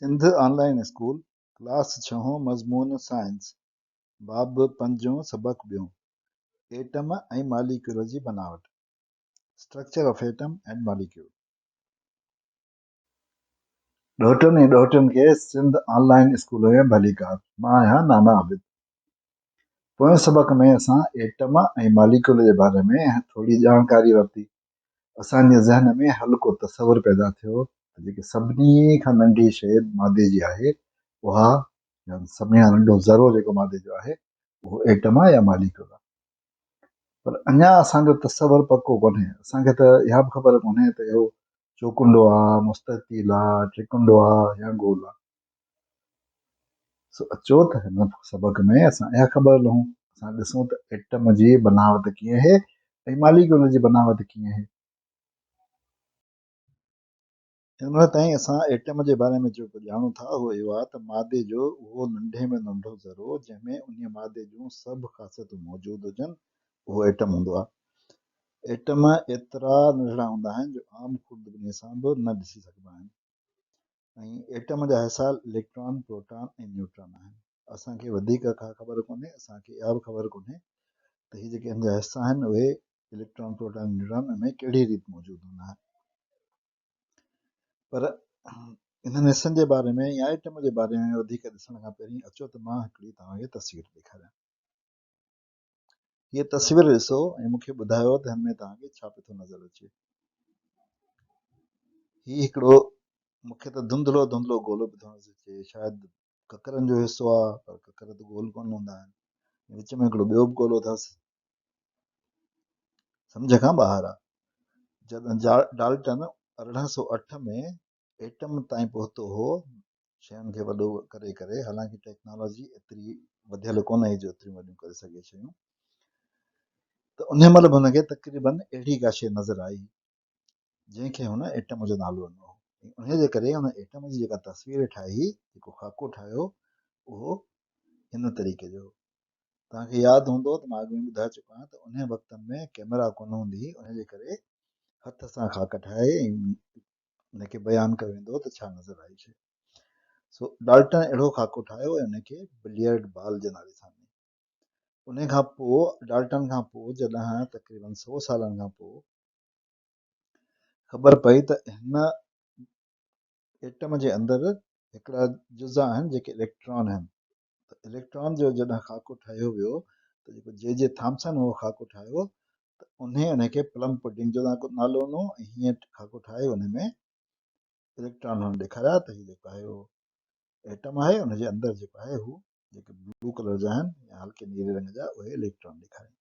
سنڌ آن line school, class ڇهون، مضمون science, باب پنجون، سبق ٻيون، ايٽم ۽ ماليڪيول جي بناوٽ، Structure of Atom and Molecule. ڏوهٽن ۽ ڏوهٽين کي سنڌ آن لائين اسڪول ۾ ڀليڪار. مان آهيان نانا عابد. پوئين سبق ۾ اسان ايٽم ۽ ماليڪيول جي باري ۾ ٿوري ڄاڻڪاري ورتي. اسان جي ذهن ۾ هلڪو تصور پيدا ٿيو ته جيڪي سڀني کان ننڍي شيء مادي جي آهي اها يا سڀني کان ننڍو ذرو جيڪو مادي جو آهي اهو ايٽم آهي يا ماليڪيول آهي. پر اڃا اسان جو تصور پڪو ڪونهي. اسان کي ته اها به خبر ڪونهي ته اهو چوڪنڊو آ، مستطيل آ، ٽرڪنڊو آ يا گول آ. سو اچو ته هن سبق ۾ اسان اها خبر لهون. اسان ڏسون ته ايٽم جي بناوت ڪيئن آهي ۽ ماليڪيول جي بناوت ڪيئن آهي. هن مهل تائين اسان ايٽم جي باري ۾ جيڪو ڄاڻون ٿا اهو اهو آهي ته مادي جو اهو ننڍي ۾ ننڍو ذرو جنهن ۾ انهيء مادي جون سڀ خاصيتون موجود هجن اهو ايٽم هوندو آهي. ايٽم ايترا ننڍڙا هوندا آهن جو عام خوردبينيء سان به نه ڏسي سگهبا آهن ۽ ايٽم جا حصا اليڪٽران، پروٽان ۽ نيوٽران آهن. اسان کي وڌيڪ ڪا خبر ڪونهي، اسان کي اها به خبر ڪونهي ته هي جيڪي ان جا حصا آهن اهي اليڪٽران، پروٽان ۽ نيوٽران ان ۾ ڪهڙي ريت موجود هوندا آهن. پر انهن حصن جي باري ۾ يا ايٽم جي باري ۾ وڌيڪ ڏسڻ کان پهرين اچو ته مان هڪڙي توهان کي تصوير ڏيکاريان. هيء تصوير ڏسو ۽ مون کي ٻڌايو ته هن ۾ توهان کي ڇا پيو ٿو نظر اچي. هي هڪڙو مون کي ته ڌنڌلو ڌنڌلو گولو پيو ٿو نظر اچي. شايد ڪڪرن جو حصو آ، پر ڪڪر ته گول ڪونه هوندا آهن. وچ ۾ هڪڙو ٻيو به گولو اٿس. سمجهه کان ٻاهر آ. جڏهن ڊالٽن 1808 ۾ ايٽم تائين پهتو هو، شين کي وڏو ڪري ڪري، حالانڪه ٽيڪنالاجي ايتري وڌيل ڪونه هئي جو ايتريون وڏيون ڪري سگهي شيون، ته انهي مهل به هن کي تقريبن اهڙي ڪا شيء نظر آئي، جنهن کي هن ايٽم جو نالو ڏنو هو ۽ انهي جي ڪري هن ايٽم جي جيڪا تصوير ٺاهي، جيڪو خاڪو ٺاهيو، اهو هن طريقي جو هو. توهان کي ياد هوندو ته مان اڳ ۾ ٻڌائي چڪو آهيان ته انهي وقتن ۾ ڪئميرا ڪونه هوندي هئي، انهي جي ڪري هٿ سان خاڪا ٺاهي ۽ ان کي بيان ڪيو ويندو هو ته ڇا نظر آئي شيء. سو ڊالٽن اهڙو خاڪو ٺاهيو ۽ ان کي بليئرڊ بال جي نالي سان ڏني. انهي کان پوء ڊالٽن کان پوء جڏهن تقريبن سو سالن کان پوء خبر پئي ته هن ايٽم جي اندر هڪڙا جزا آهن جيڪي اليڪٽران آهن ته اليڪٽران جو جڏهن خاڪو ٺاهيو ويو ته جيڪو جي جي ٿامسن اهو خاڪو ٺاهيو ته انهي ان کي پلم پڊنگ جو نالو ڏنو ۽ هيئن خاڪو ٺاهي ان ۾ اليڪٽران هن ڏيکاريا ته هي جيڪو آهي اهو ايٽم آهي ان جي اندر جيڪو آهي هو جيڪي بلو ڪلر جا آهن يا هلڪي نيري رنگ جا اهي اليڪٽران ڏيکاريا.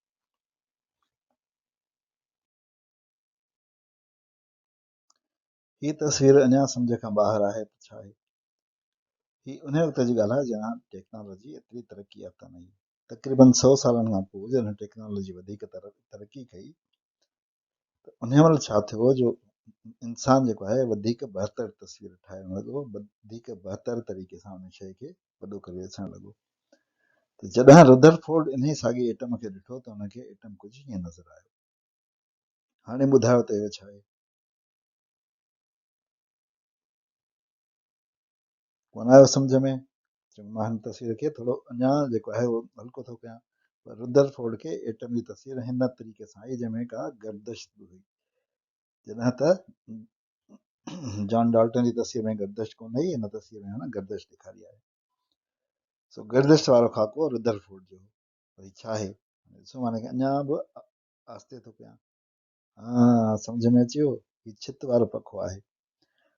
هي تصوير اڃا سمجهه کان ٻاهر آهي ته ڇا آهي. هي انهي وقت جي ڳالهه آهي جڏهن ٽيڪنالاجي ايتري ترقي يافته نه هئي. تقريبن سئو سالن کان پوء جڏهن ٽيڪنالاجي وڌيڪ ترقي ڪئي ته انهي مهل ڇا ٿيو جو انسان جيڪو آهي وڌيڪ بهتر تصوير ٺاهڻ لڳو، وڌيڪ بهتر طريقي سان ان شيء کي وڏو ڪري ڏسڻ لڳو ته جڏهن ردرفورڊ انهي ساڳئي ايٽم کي ڏٺو ته ان کي ايٽم ڪجهه هيئن نظر آيو. هاڻي ٻڌايو ته اهو ڇا آهي؟ ڪونه آيو سمجهه ۾؟ چڱو مان هن تصوير کي ٿورو اڃا جيڪو آهي اهو هلڪو ٿو ڪيان. پر ردرفورڊ کي ايٽم جي تصوير هن طريقي سان آئي جنهن ۾ ڪا گردش به هئي. جڏهن ته جان ڊالٽن جي تصوير ۾ گردش ڪونه هئي، هن تصوير ۾ هن گردش ڏيکاري آهي. سو گردش وارو خاڪو ردرفورڊ جو هو. پر هي ڇا آهي؟ ڏسو مان هن کي اڃا به آهستي ٿو ڪيان. ها سمجهه ۾ اچي ويو، هي ڇت وارو پکو آهي.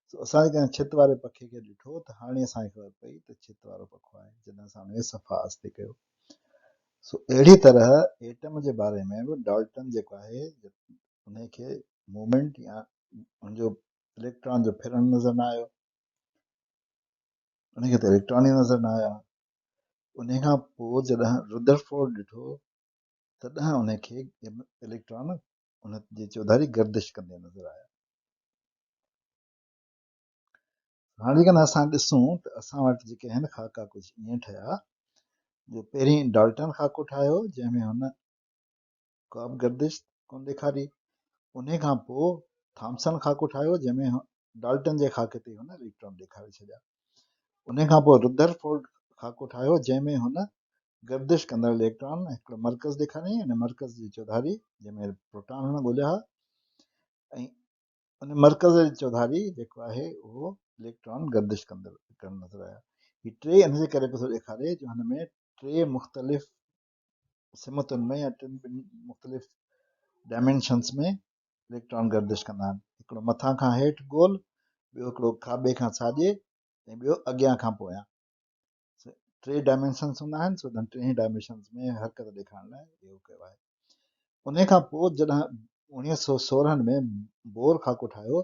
سو اسان جيڪڏهن ڇت واري پکي کي ڏٺو ته هاڻي اسان کي خبر پئي ته ڇت وارو پکو آهي جڏهن اسان ان کي صفا آهستي ڪيو. سو اهڙي طرح ايٽم جي باري ۾ به ڊالٽن جيڪو آهي ان کي موومينٽ يا ان جو اليڪٽران جو ڦرڻ نظر نه آيو، ان کي ته اليڪٽران ئي نظر نه آيا. ان کان پوء جڏهن ردرفورڊ ڏٺو تڏهن ان کي اليڪٽران ان جي چوڌاري گردش ڪندي نظر آيا. هاڻي جيڪڏهن اسان ڏسون ته اسان وٽ جيڪي آهن خاڪا ڪجهه ائين ٺهيا جو پهرين ڊالٽن خاڪو ٺاهيو جنهن ۾ هن ڪا به گردش ڪونه ڏيکاري، انهي کان پوء ٿامسن خاڪو ٺاهيو جنهن ۾ ڊالٽن جي خاڪي تي هن اليڪٽران ڏيکاري ڇڏيا. ان کان پوء ردرفورڊ خاڪو ٺاهيو جنهن ۾ هن گردش ڪندڙ اليڪٽران هڪڙو مرڪز ڏيکاريائين ان مرڪز جي چوڌاري جنهن ۾ پروٽان هن ڳوليا هئا ۽ ان مرڪز جي چوڌاري جيڪو آهي اهو اليڪٽران گردش ڪندڙ نظر آيا. هي ٽي ان جي ڪري پيو ٿو ڏيکاري جو هن ۾ ٽي مختلف سمتن ۾ يا ٽن ٻن مختلف ڊائمينشنس ۾ اليڪٽران گردش ڪندا آهن. هڪڙو مٿان کان هيٺ گول، ٻيو هڪڙو کاٻي کان ساڄي ۽ ٻيو اڳيان کان پويان. ٽي ڊائمينشنس هوندا آهن، سو انهن ٽنهي ڊائمينشنس ۾ حرڪت ڏيکارڻ لاء اهو ڪيو آهي. ان کان پوء جڏهن 1916 ۾ بور خاڪو ٺاهيو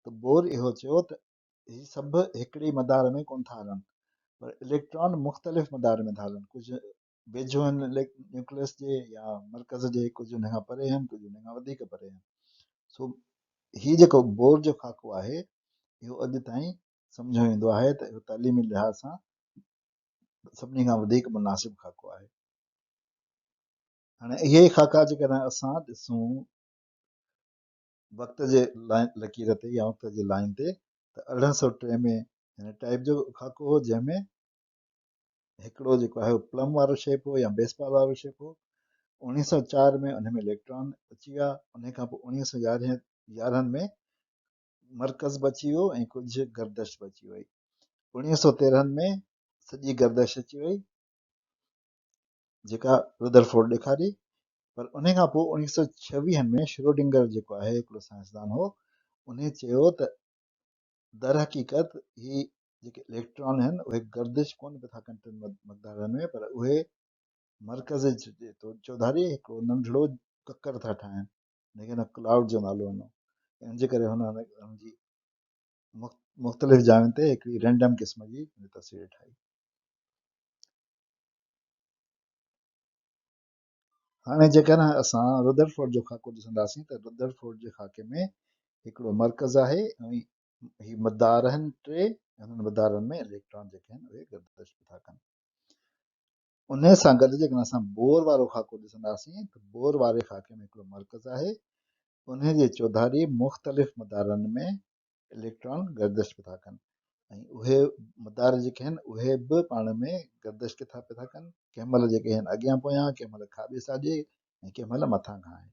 ته بور اهو چيو ته هي سڀ هڪڙي مدار ۾ ڪونه ٿا هلن پر اليڪٽران مختلف مدار ۾ ٿا هلن، ڪجهه ويجهو آهن نيوڪليس جي يا مرڪز جي، ڪجهه ان کان پري آهن، ڪجهه ان کان وڌيڪ پري آهن. سو هي جيڪو بور جو خاڪو آهي اهو اڄ تائين سمجهيو ويندو آهي ته اهو تعليمي لحاظ سان سڀني کان وڌيڪ مناسب خاڪو آهي. هاڻي اهي ئي خاڪا جيڪڏهن اسان ڏسون وقت جي لڪير تي يا وقت جي لائين تي ته 1803 ۾ هن ٽائيپ جو خاڪو هو جنهن ۾ هڪڙو جيڪو آهي پلم وارو شيپ هو يا بيس بال وارو شيپ هو. 1904 ۾ ان ۾ اليڪٽران اچي ويا. ان کان پوء 1911 ۾ مرڪز به اچي ويو ۽ ڪجهه گردش به اچي وئي. 1913 ۾ سڄي گردش اچي وئي جيڪا ردرفورڊ ڏيکاري. پر ان کان پوء 1926 ۾ شروڊنگر جيڪو آهي هڪڙو سائنسدان هو، ان چيو ته درحقيقت هي جيڪي اليڪٽران آهن اهي گردش ڪونه پيا ٿا ڪن ٽن مقدارن ۾ پر اهي مرڪز جي چوڌاري هڪڙو ننڍڙو ڪڪر ٿا ٺاهن، ان کي هن ڪلائوڊ جو نالو ڏنو. ان جي ڪري هن ان جي مختلف جاين تي هڪڙي رينڊم قسم جي تصوير ٺاهي. هاڻي جيڪڏهن اسان ردرفورڊ جو خاڪو ڏسنداسين ته ردرفورڊ جي خاڪي ۾ هڪڙو مرڪز آهي ۽ هي مدار آهن ٽي، انهن مدارن ۾ اليڪٽران جيڪي آهن اهي گردش به ٿا ڪن. انهي سان گڏ جيڪڏهن اسان بور وارو خاڪو ڏسنداسين ته بور واري خاڪي ۾ هڪڙو مرڪز آهي، انهي جي چوڌاري مختلف مدارن ۾ اليڪٽران گردش به ٿا ڪن ۽ اهي مدار جيڪي آهن اهي به پاڻ ۾ گردش ڪٿا پيا ٿا ڪن، ڪنهن مهل جيڪي آهن اڳيان پويان، ڪنهن مهل کاٻي ساڄي ۽ ڪنهن مهل مٿان کان هيٺ،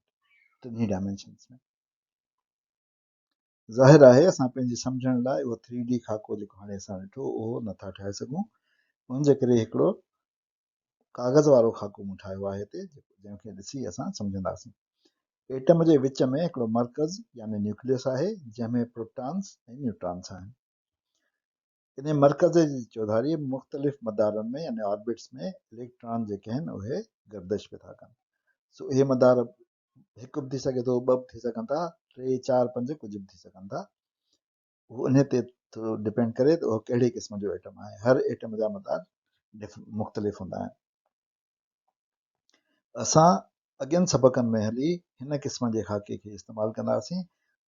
ٽنهي ڊائمينشنس ۾. ظاهر آهي اسان پنهنجي سمجهڻ لاء اهو ٿري ڊي خاڪو جيڪو هاڻي اسان ڏٺو اهو نٿا ٺاهي سگهون، ان جي ڪري هڪڙو ڪاغذ وارو خاڪو مون ٺاهيو آهي هتي جنهن کي ڏسي اسان سمجهنداسين. ايٽم جي وچ ۾ هڪڙو مرڪز يعني نيوڪليس آهي جنهن ۾ پروٽانس ۽ نيوٽرانس آهن. انهي مرڪز جي چوڌاري مختلف مدارن ۾ يعني آربٽس ۾ اليڪٽران جيڪي آهن اهي گردش به ٿا ڪن. سو اهي مدار هڪ به ٿي سگهي ٿو، ٻه به ٿي سگهن ٿا، ٽي، چار، پنج ڪجهه به ٿي سگهن ٿا. اهو انهي تي ٿو ڊپينڊ ڪري ته اهو ڪهڙي قسم جو ايٽم آهي. هر ايٽم جا مدار مختلف هوندا آهن. اسان اڳين سبقن ۾ هلي هن قسم جي خاڪي کي استعمال ڪنداسين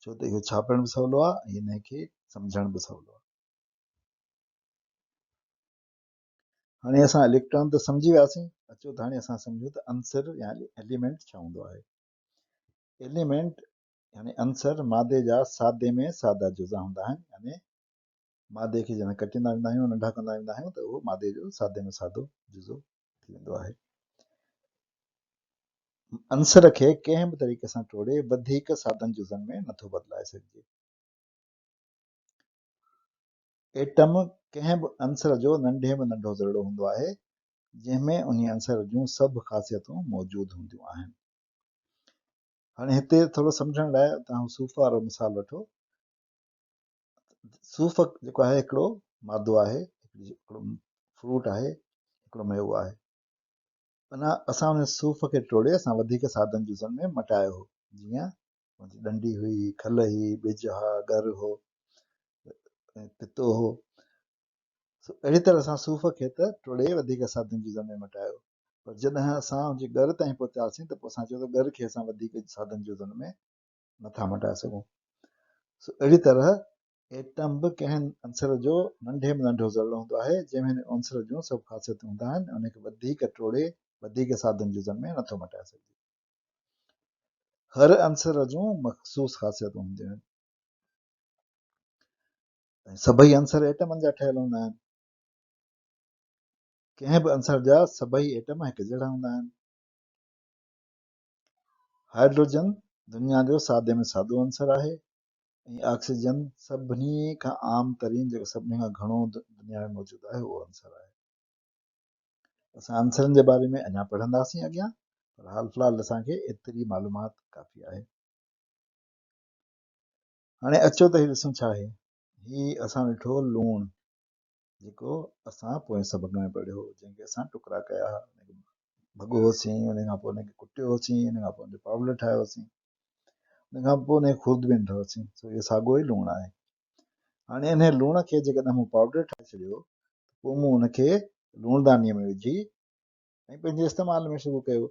ڇو ته اهو ڇاپڻ به سولو آهي ۽ انهي کي سمجهڻ به سولو آهي. هاڻي اسان اليڪٽران ته سمجهي وياسين، اچو ته هاڻي اسان سمجهون ته عنصر يا ايليمينٽ ڇا هوندو آهي. ايليمينٽ يعني عنصر مادي جا سادي ۾ سادا جزا هوندا آهن، يعني مادي کي جڏهن ڪٽيندا ويندا آهيون، ننڍا ڪندا ويندا آهيون ته اهو مادي جو سادي ۾ سادو جزو ٿي ويندو آهي. عنصر کي ڪنهن به طريقي سان ٽوڙي وڌيڪ سادن جزن ۾ نٿو بدلائي سگهجي. ايٽم ڪنهن به عنصر جو ننڍي ۾ ننڍو ذرڙو هوندو آهي، جنهن ۾ انهي عنصر جون سڀ خاصيتون موجود هونديون آهن. هاڻي هتي ٿورو سمجهڻ لاء توهان صوف وارو مثال وٺو. صوف جيڪو آهي هڪڙو مادو آهي، هڪڙو فروٽ آهي، هڪڙو ميوو آهي. انا اسان ان صوف کي ٽوڙي اسان وڌيڪ سادن جزن ۾ مٽايو هو، جيئن ان جي ڏنڊي هئي، کل هئي، ٻج ها، ڳر هو، پتو هو. سو اهڙي طرح اسان صوف کي ته ٽوڙي وڌيڪ سادن جزن ۾ مٽايو، پر جڏهن اسان ان جي ڳر تائين پهتاسين ته پوء اسان چيو ته ڳر کي اسان وڌيڪ سادن جزن ۾ نٿا مٽائي سگهون. سو اهڙي طرح ايٽم به ڪنهن عنصر جو ننڍي ۾ ننڍو ذرڙو هوندو آهي، جنهن ۾ ان عنصر جون سڀ خاصيتون هوندا آهن ۽ ان کي وڌيڪ ٽوڙي وڌيڪ سادن جزن ۾ نٿو مٽائي سگهجي. هر عنصر جون مخصوص خاصيتون هونديون آهن ۽ سڀئي عنصر ايٽمن جا ٺهيل هوندا آهن. ڪنهن به عنصر جا سڀئي ايٽم هڪ جهڙا هوندا آهن. هائيڊروجن دنيا جو سادي ۾ سادو عنصر آهي ۽ آڪسيجن سڀني کان عام ترين جيڪو سڀني کان گهڻو دنيا ۾ موجود آهي اهو عنصر آهي. اسان عنصرن جي باري ۾ اڃا پڙهنداسين اڳيان پر حال في الحال اسان کي ايتري معلومات ڪافي آهي. هاڻي اچو ته هي ڏسون ڇا آهي. هي اسان ڏٺو لوڻ جيڪو اسان پوئين سبق ۾ پڙهيو هو، جنهن کي اسان ٽڪرا ڪيا ها، ان کي ڀڳو هوسين، ان کان پوء ان کي ڪٽيو هوسين، ان کان پوء ان جو پائوڊر ٺاهيو هوسين، ان کان پوء ان کي خوردبين ٺاهيو هوسين. سو اهو ساڳيو ئي لوڻ آهي. هاڻي انهي لوڻ کي جيڪڏهن مون پائوڊر ٺاهي ڇڏيو ته پوء مون ان کي لوڻدانيء ۾ وجهي ۽ پنهنجي استعمال ۾ شروع ڪيو.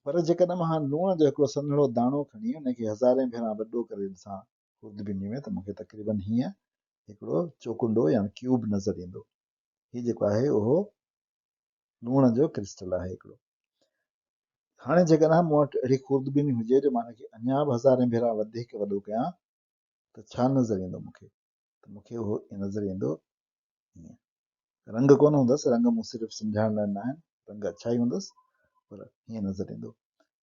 پر جيڪڏهن مان لوڻ جو هڪڙو سنهڙو داڻو کڻي ان کي هزارين ڀيرا وڏو ڪري ڏسان خوردبيني ۾ ته مون کي تقريبن هيئن هڪڙو چوڪنڊو يا ڪيوب نظر ايندو. هي جيڪو آهي اهو لوڻ جو ڪرسٽل آهي هڪڙو. هاڻي جيڪڏهن مون وٽ اهڙي خوردبيني هجي جو مان ان کي اڃا به هزارين ڀيرا وڌيڪ وڏو ڪيان ته ڇا نظر ايندو مون کي؟ ته مون کي اهو نظر ايندو هيئن. رنگ ڪونه هوندس، رنگ مون صرف سمجهائڻ لاء ڏنا آهن، رنگ اڇا ئي هوندس پر هيئن نظر ايندو.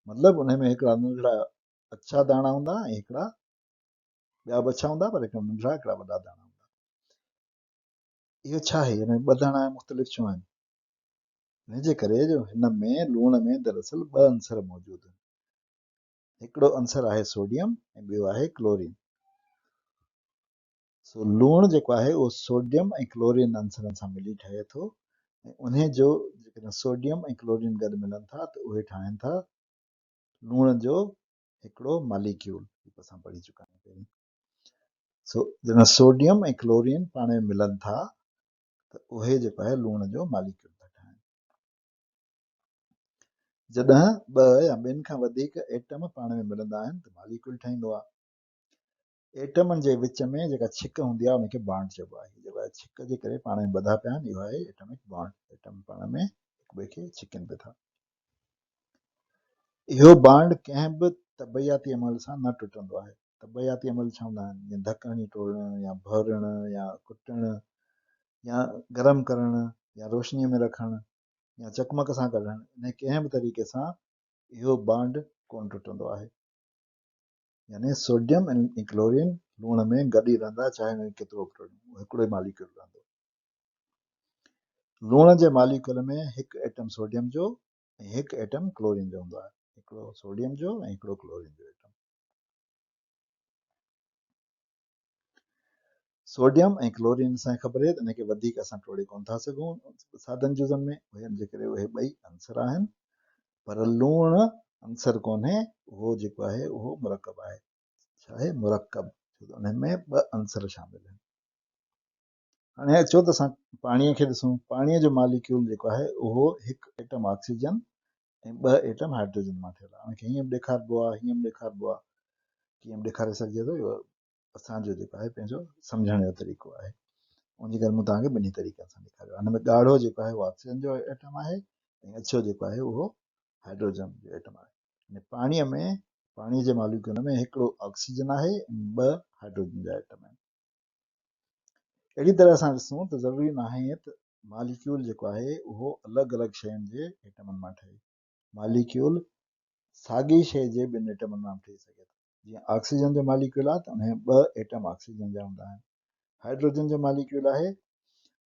مطلب انهي ۾ هڪڙا ننڍڙا اڇا داڻا هوندا ۽ هڪڙا ٻيا به اڇا هوندا پر هڪڙا ننڍڙا هڪڙا وڏا داڻا هوندا. اهو ڇا آهي؟ هن ۾ ٻه داڻا مختلف ڇو آهن؟ ان جي ڪري جو هن ۾ لوڻ ۾ دراصل ٻه عنصر موجود آهن. هڪڙو عنصر آهي سوڊيم ۽ ٻيو آهي ڪلورين. سو لوڻ جيڪو آهي اهو سوڊيم ۽ ڪلورين عنصرن سان ملي ٺهي ٿو ۽ انهي جو جيڪڏهن سوڊيم ۽ ڪلورين گڏ ملن ٿا ته اهي ٺاهن ٿا لوڻ جو هڪڙو ماليڪيول، جيڪو اسان پڙهي چڪا آهيون پهرين. سو جڏهن سوڊيم ۽ ڪلورين پاڻ ۾ ملن ٿا ته اهي جيڪو آهي لوڻ جو ماليڪيول ٿا ٺاهن. جڏهن ٻه يا ٻن کان وڌيڪ ايٽم پاڻ ۾ ملندا آهن ته ماليڪيول ٺهندو آهي. ايٽمن جي وچ ۾ جيڪا ڇڪ هوندي آهي ان کي بانڊ چئبو آهي. جيڪو آهي ڇڪ جي ڪري پاڻ ۾ ٻڌا پيا آهن اهو آهي ايٽمڪ بانڊ. ايٽم پاڻ ۾ هڪ ٻئي کي ڇڪين پيا ٿا. اهو بانڊ ڪنهن به طبعياتي عمل سان نه ٽٽندو آهي. طبعياتي عمل ڇا هوندا آهن؟ جيئن ڌڪ هڻي ٽوڙڻ يا ڀرڻ يا ڪٽڻ يا گرم ڪرڻ يا روشنيء ۾ رکڻ يا چقمق سان ڪڍڻ، انهي ڪنهن به طريقي سان اهو بانڊ ڪونه ٽٽندو آهي. يعني سوڊيم ۽ ڪلورين لوڻ ۾ گڏ ئي رهندا چاهي انهن کي ڪيترو به ٽوڙيون، اهو هڪڙو ئي ماليڪيول رهندو. لوڻ جي ماليڪيول ۾ هڪ ايٽم سوڊيم جو ۽ هڪ ايٽم ڪلورين جو هوندو آهي. هڪڙو سوڊيم جو ۽ هڪڙو ڪلورين جو ايٽم. سوڊيم ۽ ڪلورين اسان کي خبر آهي ته ان کي وڌيڪ اسان ٽوڙي ڪونه ٿا سگهون سادن جزن ۾، ان جي ڪري اهي ٻئي عنصر آهن. پر لوڻ عنصر ڪونهي، اهو جيڪو آهي اهو مرڪب آهي. ڇا آهي؟ مرڪب، ڇو ته ان ۾ ٻه عنصر شامل آهن. هاڻي اچو ته اسان پاڻيء کي ڏسون. پاڻيء جو ماليڪيول جيڪو آهي اهو هڪ ايٽم آڪسيجن ۽ ٻه ايٽم هائڊروجن مان ٺهيل آهي. ان کي هيئن به ڏيکاربو آهي، هيئن به ڏيکاربو آهي، ڪيئن به ڏيکاري سگهجي ٿو. اهو اسان جو جيڪو آهي پنهنجو سمجهڻ جو طريقو آهي. ان جي ڪري مون توهان کي ٻنهي طريقن سان ڏيکاريو آهي. هن ۾ ڳاڙهو جيڪو آهي اهو آڪسيجن جو ايٽم آهي ۽ اڇو جيڪو آهي اهو هائڊروجن جو ايٽم آهي. يعني پاڻيء ۾ پاڻيء جي ماليڪيول ۾ هڪڙو آڪسيجن آهي ۽ ٻه هائڊروجن جا ايٽم آهن. اهڙي طرح اسان ڏسون ته ضروري ناهي ته ماليڪيول جيڪو آهي اهو الڳ الڳ شين جي ايٽمن مان ٺهي. ماليڪيول ساڳي شيء جي ٻن ايٽمن مان به ٺهي سگهي ٿو. جيئن آڪسيجن جو ماليڪيول آهي ته ان ۾ ٻه ايٽم آڪسيجن جا هوندا آهن. هائڊروجن جو ماليڪيول آهي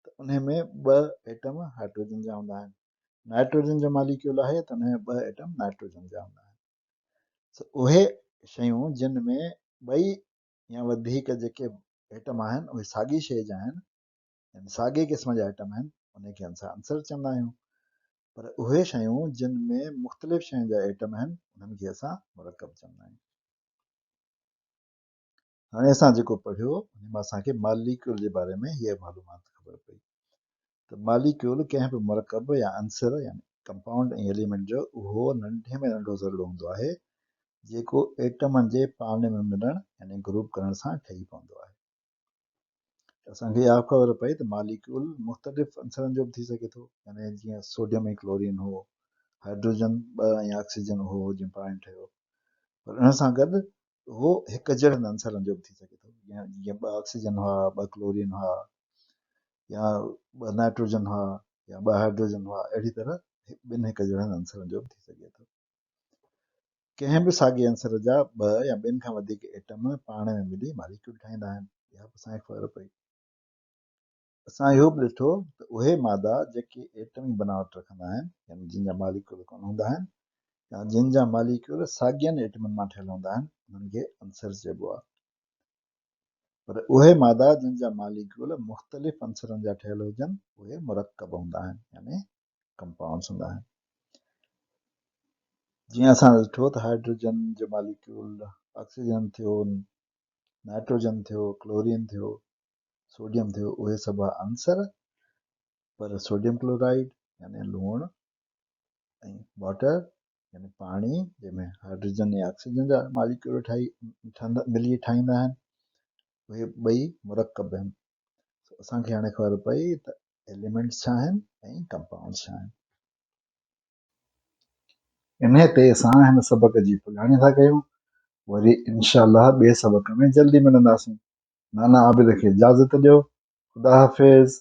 ته ان ۾ ٻه ايٽم هائڊروجن جا هوندا آهن. نائٽروجن جو ماليڪيول آهي ته ان ۾ ٻه ايٽم نائٽروجن جا هوندا آهن. سو اهي شيون جن ۾ ٻئي يا وڌيڪ جيڪي ايٽم آهن اهي ساڳي شيء جا آهن يعني ساڳي قسم جا ايٽم آهن انهي کي اسان عنصر چوندا آهيون. پر اهي شيون جن ۾ مختلف شين جا ايٽم آهن انهن کي اسان مرڪب چوندا آهيون. هاڻي اسان جيڪو پڙهيو ان مان اسان کي ماليڪيول جي باري ۾ هيء معلومات خبر پئي ته ماليڪيول ڪنهن به مرڪب يا عنصر يعني ڪمپائونڊ ۽ ايليمينٽ جو اهو ننڍي ۾ ننڍو ذرڙو هوندو آهي جيڪو ايٽمن جي پاڻ ۾ ملڻ يعني گروپ ڪرڻ سان ٺهي پوندو آهي. اسان کي اها به خبر پئي ته ماليڪيول مختلف عنصرن جو به ٿي سگهي ٿو يعني جيئن سوڊيم ۽ ڪلورين هو، هائڊروجن ٻه ۽ آڪسيجن اهو هو جيئن پاڻي ٺهيو پر ان سان گڏ اهو هڪ جهڙن عنصرن جو به ٿي سگهي ٿو جيئن ٻه آڪسيجن هئا، ٻه ڪلورين هئا يا ٻه نائٽروجن هئا يا ٻه هائڊروجن هئا، اهڙي طرح ٻن هڪ جهڙن عنصرن جو به ٿي سگهي ٿو. ڪنهن به ساڳئي عنصر جا ٻه يا ٻن کان وڌيڪ ايٽم پاڻ ۾ ملي ماليڪيول ٺاهيندا آهن، اها به اسان کي خبر پئي. اسان اهو به ڏٺو ته اهي مادا جيڪي ايٽمي بناوٽ رکندا آهن، يعني جن جا ماليڪيول ڪونه هوندا آهن يا جن جا ماليڪيول ساڳين ايٽمن مان ٺهيل هوندا آهن، انهن کي عنصر چئبو آهي. پر اهي مادا جن جا ماليڪيول مختلف عنصرن جا ٺهيل هجن، اهي مرڪب هوندا آهن، يعني ڪمپائونڊز هوندا آهن. جيئن اسان ڏٺو ته هائيڊروجن جو ماليڪيول آڪسيجن ٿيو، نائٽروجن ٿيو، ڪلورين ٿيو، سوڊيم ٿيو، اهي سڀ عنصر، پر سوڊيم ڪلورائيڊ يعني لوڻ ۽ واٽر يعني پاڻي جنهن ۾ هائيڊروجن ۽ آڪسيجن جا ماليڪيول ٺاهي ملي ٺاهيندا آهن، اهي ٻئي مرڪب آهن. اسان کي هاڻي خبر پئي ته ايليمينٽس ڇا آهن ۽ ڪمپائونڊس ڇا آهن. انهيء تي اسان هن سبق جي پڄاڻي ٿا ڪيون. وري انشاء الله ٻئي سبق ۾ جلدي ملنداسين. نانا عابد کي اجازت ڏيو. خدا حافظ.